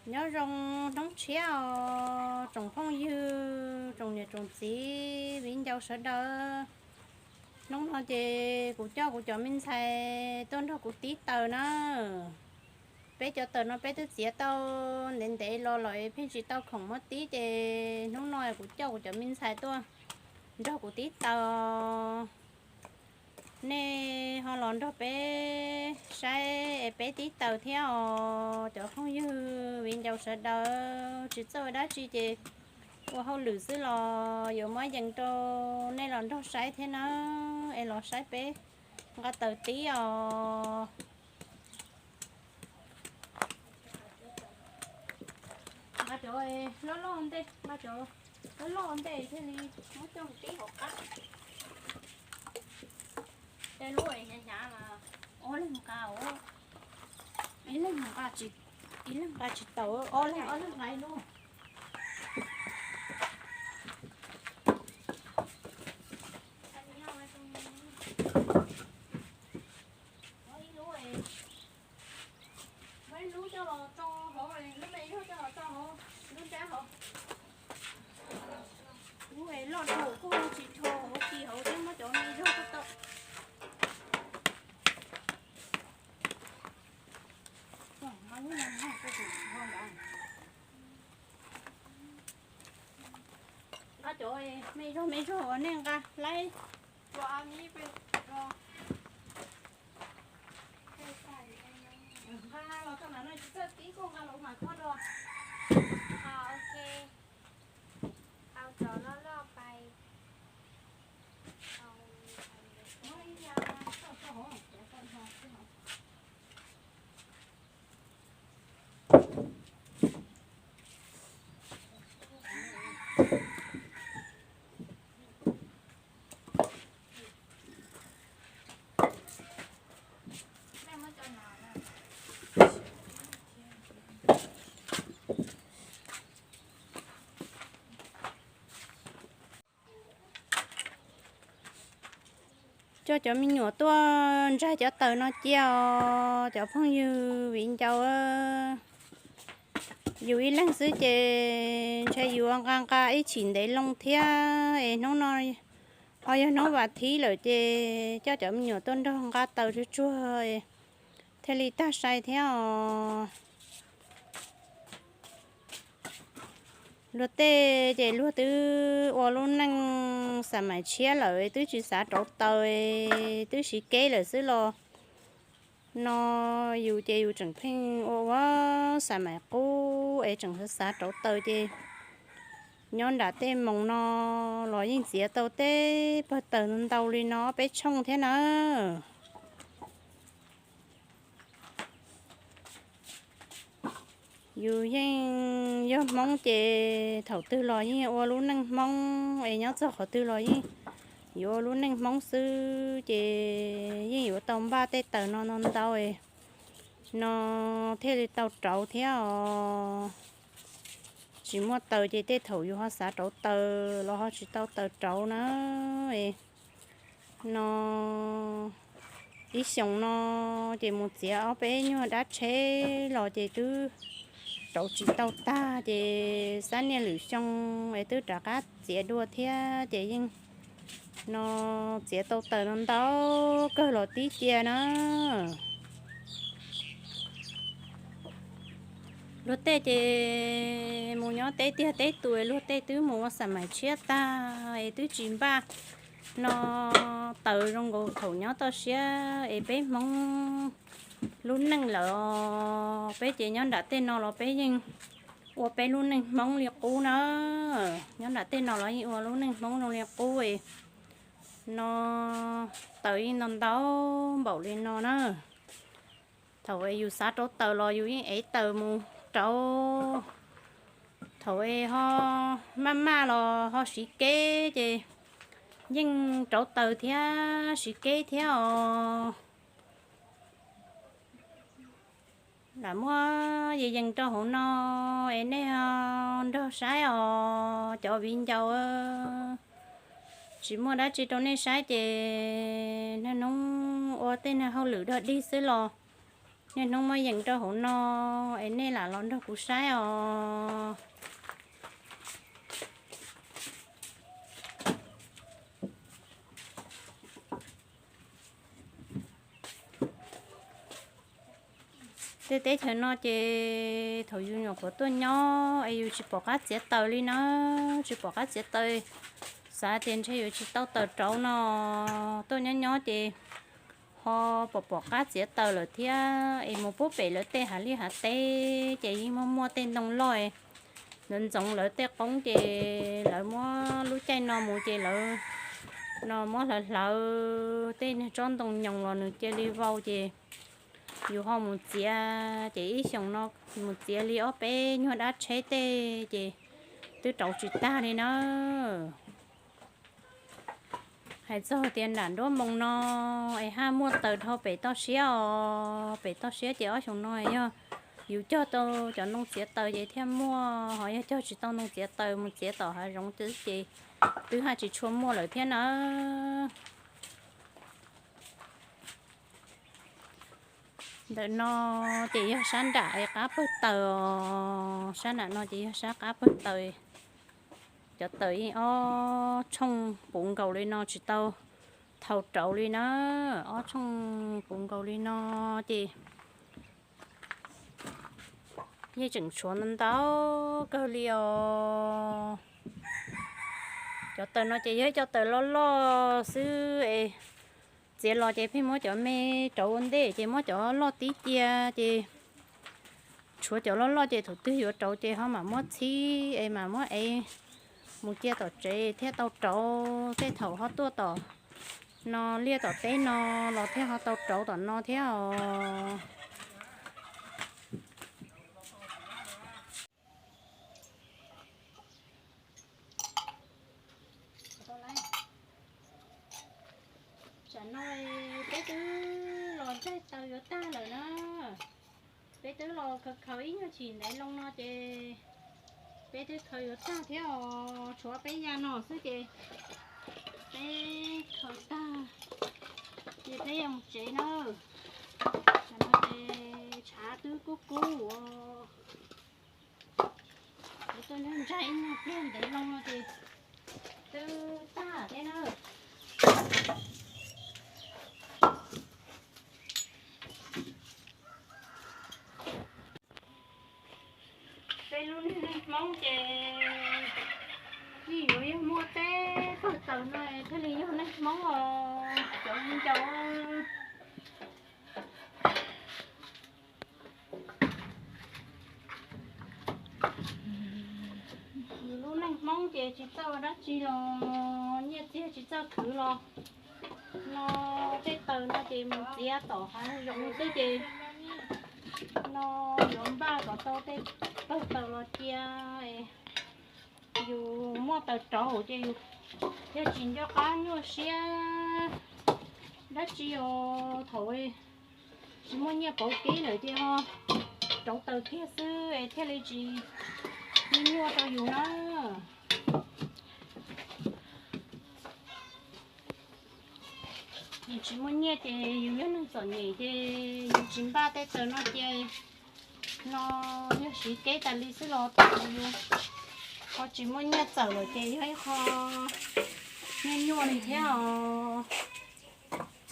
Nyob zoo hnub tshiab os tsoom phooj ywg, tsoom niam tsoom txiv, viv ncaus sawv daws. Hnub no ces kuv coj kuv cov me ntxhais tuaj nrog kuv tib taws na. Peb cov taws no peb twb txiav tau ntev ntev los lawm pheej tsis tau khoom muab tib, ces hnub no kuv coj kuv cov me ntxhais tuaj nrog kuv tib taws. Nej ho los nrog peb saib es peb tib taws thiab os cov phooj ywg viv ncaus sawv daws. Tsis txawj ua dab tsi ces ua hauj lwm xwb los yuav muab yees rau nej los nrog saib thiab nawb. Es los saib peb nqa taws tib os. Nqa cov loj loj ntej, nqa cov loj loj ntej thiaj li muab coj mus tib hauv qab. Tej lub hnyav hnyav mas ob leeg nqa, ib leeg nqa tsis, ib leeg nqa tsis tau, ob leeg ob leeg nqa ib lub. Muab ib lub, muab ib lub coj los tso hauv, lub me ib lub coj los tso hauv lub nrab hauv. Lub loj dhau kuj tsis dhau hauv, tsis hauv thiab, muab cov me zog tau tau. Nqa cov me zog me zog uas nej nqa laib. Nqa los txog ntawm no tsis txawj tib kuj nqa los mas koj do. Au cov loj loj pais. Coj cov me nyuam tuaj ntsaig cov taws no cia os cov phooj ywg viv ncaus. Yus ib leeg xwb ces ntshe yus nqa nqa ib chim ntev loo thiab es hnub no ho yog hnub vas thib lawm ces coj cov me nyuam tuaj nrog nqa taws tsuag tsuag thiaj li tag sai thiab os. Luag tej ces luag twb ua lub neej xa mais tshiab lawm twb tsis xav rauv taws, twb siv keb lawm xwb los no yus ces yus tseem pheej ua ua xa mais qub es tseem xav rauv taws ces nyob nram tej moos no los yeej txiav tau tej pawg taws ntau li no peb tshooj thiab na. Yus yeej yog Hmoob ces thaum twg los yeej ua lub neej Hmoob es nyob txog qhov twg los yeej yuav ua lub neej Hmoob xwb ces yeej yuav tau npaj tej taws no no ntau no thiaj li tau rauv thiab os. Tsis muaj taws ces tej thaum yus ho xav rauv taws los ho tsis tau taws rauv na. No ib xyoos no ces mus txiav ob peb nyuag dab tsheb los ces twb rauv tsis tau tag ces xab niaj lwm xyoo es twb rov qab txiav dua thiab ces yeej no txiav tau taws no ntau kawg los tib cia na. Luag tej ces mus nyob teb tiag teb tus, luag tej twb mus ua xa mais tshiab tag es twb tsis npaj no taws zoo nkaus thaum nyob toj siab es peb Hmoob lub neej lawm. Peb ces nyob nram tej no los peb yeej ua peb lub neej Hmoob li qub na. Nyob nram tej no los yeej ua lub neej Hmoob zoo li qub no. Taws yeej ntau ntau npaum li no na. Thaum yus xav rauv taws los yus yeej ev taws mus rauv. Thaum ho maj maj los ho siv keb ces yeej rauv taws thiab siv keb thiab os. Lam muab yees yees rau hauv no es nej nrog saib os cov viv ncaus. Tsis muaj dab tsi rau nej saib ces niaj hnub ua tej niag hauj lwm dog dig xwb los Niaj hnub muab yees rau hauv no, es nej lam los nrog kuv saib os. Tej teb chaws no ces thaum yus nyuam qhuav tuaj nyob es yus tsis pom qab txiav taws li na, tsis pom qab txiav taws, xav tias ntshe yuav tsis tau taws rauv no, tuaj nyob nyob ces ho pom pom qab txiav taws lawm thiab. Es mus pub pem lawv tej hav liaj hav teb ces yeej muaj muaj tej ntoo loj ntxoov ntxoov lawv tej qoob, ces lawv muab lub caij no mus ces lawv no muab hlawv hlawv tej niag tsob ntoo nyoos los nws cia li vau, ces yus ho mus txiav, ces ib xyoos no mus txiav li ob peb nyuag dab tsheb tej, ces twb rauv tsis tag li na. Hais txog tias nram nruab moos no es haj muaj taws dhau pem toj siab os, pem toj siab ces ob xyoos no yog yus cog tau cov ntoo txiav taws ces thiaj muaj, ho yog cog tsis tau ntoo txiav taws mus txiav tom hav zoov ces twb haj tsis tshua muaj lawm thiab na. Ntawm no ces yog sab nram es qab pawg taws os, sab nram no ces yog sab qab pawg taws. Cov taws yeej ob tshooj puv nkaus li no tsis tau thau rauv li na, ob tshooj puv nkaus li no ces yeej tseem tshuav ntau ntau kawg li os. Cov taws no ces yog ib co taws loj loj xwb es txiav los ces pheej muab cov me rauv ua ntej ces muab cov loj tib cia ces tshuav cov loj loj ces thaum twg yuav rauv ces ho mam muab txhib es mam muab ev mus cia tom tsev thiaj tau rauv. Tej thaum ho tuaj tom no liaj tom teb no los thiaj ho tau rauv tom no thiab os. Tam no peb twb los ntsaig taws yuav tag lawm na. Peb twb los khaws khaws ib nyuag chim ntev loo no ces peb twb khaws yuav tag thiab os. Tshuav peb ya no xwb ces peb khaws tag ces peb yuav mus tsev na. Tam no ces tshav twb kub kub os. Kuv tuaj ntsaig ib nyuag pliag ntev loo no ces twb tag thiab na. Peb lub neej Hmoob ces yeej yuav yog muaj teb pawg taws no thiaj li yog neej Hmoob os cov viv ncaus. Yus lub neej Hmoob ces tsis txawj dab tsi los nyiaj txiag tsis txawj khwv los no tej taws no ces mus txiav tom hav zoov xwb ces no yuav npaj kom tau tej pawg taws los cia yus muaj taws rauv ces yus thiaj tsis nco qab nyuaj siab dab tsi os. Thaum tsis muaj nyiaj pauv kev lawm ces ho rauv taws kiag xwb es thiaj li tsis nyuaj rau yus na. Yus tsis muaj nyiaj ces yus yog neeg txom nyem ces yus tsis npaj tej taws no ces no yog siv kev tas li xwb los yus ho tsis muaj nyiaj txawm lawm ces yog ib qho nyuaj nyuaj li thiab os.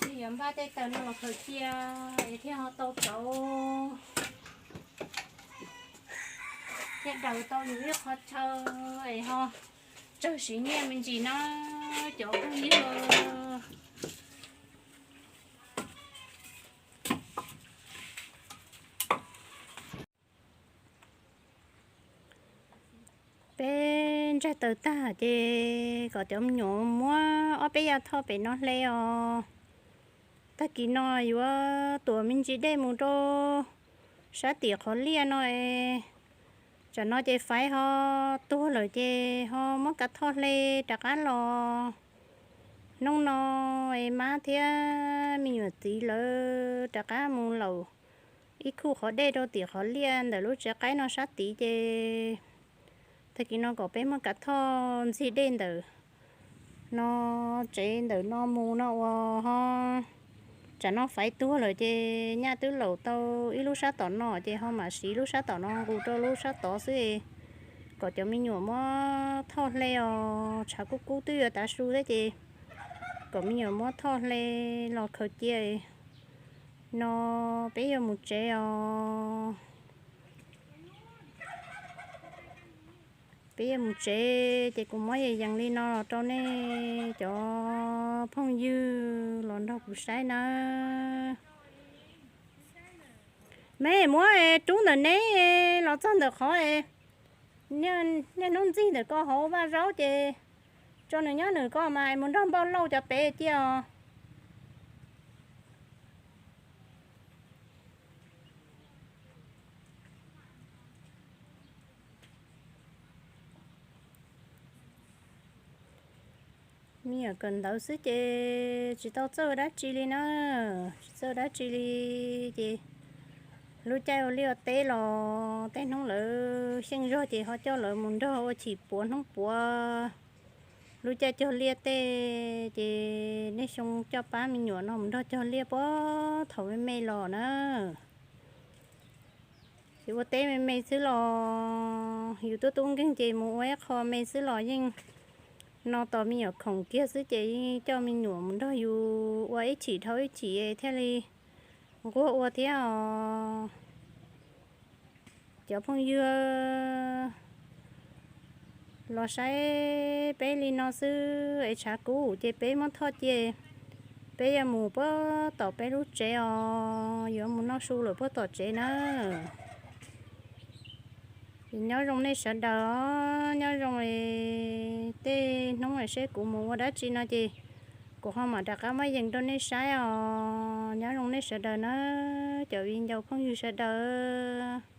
Yus yuav npaj tej taws no los khaws cia es thiaj ho tau rauv thiab daws tau yus ib qho chaw es ho tsawg siv nyiaj me ntsis na cov phooj ywg. Peb ntsaig taws tag ces kom cov me nyuam muab ob peb yav thoj pem no hle os. Tag kis no yuav tuam me ntsis dej mus rau sab tim qhov liaj no es, tsam no ces faiv ho tuag lawm ces ho muab kav thoj hle rov qab los. Hnub no es mab thiab me nyuam txiv lawv rov qab mus laum ib khub qhov dej rau tim qhov liaj ntawm lub tsev qaib no sab tid ces tag kis no kom peb muab kav thoj ntxig dej ntawm no tsev ntawm no mus no uas ho Tsam no faiv tuag lawm ces nyaj twb laum tau ib lub sab tom no ces ho mam siv lub sab tom no nqus rau lub sab tod xwb, kom cov me nyuam muab thoj hle os. Tshav kub kub twb yuav tav su thiab ces kom me nyuam muab thoj hle los khaws cia no peb yuav mus tsev os. Peb yuav mus tsev ces kuv muab yees yees li no los rau nej cov phooj ywg los nrog kuv saib nawb. Me muab rub ntawm neb los txog ntawm qhov niaj hnub ntxig ntawm ko hauv vaj zaub ces tso nws nyob nws ko mas mus nrog Npauj Lauj cov pem cia os. Me nyuam kawm ntawv xwb ces tsis tau txawj dab tsi li na, tsis txawj dab tsi li. Ces lub caij ua liaj ua teb los tej hnub lawv xyeej zog ces ho coj lawv mus nrog ua chim puav hnub puav. Lub caij cog liaj tej ces niaj xyoo coj pab me nyuam no mus nrog cog liaj puag thaum me me los na. Ces ua teb me me xwb los yus tub tub nkeeg ces mus ua ib qho me xwb los yeej no tos me nyuam khoom kiag xwb ces yeej coj me nyuam mus nrog yus ua ib chim dhau ib chim thiaj li nquag ua thiab os. Cov phooj ywg los saib peb li no xwb es tshav kub ces peb muab thoj cia, peb yuav mus puag tom peb lub tsev os, yuav mus noj su lawm puag tom tsev na. Ces nyob zoo nej sawv daws os, nyob zoo es tej hnub seb kuv mus ua dab tsi no ces kuv ho mam rov qab muab yees rau nej saib os. Nyob zoo nej sawv daws na, cov viv ncaus phooj ywg sawv daws.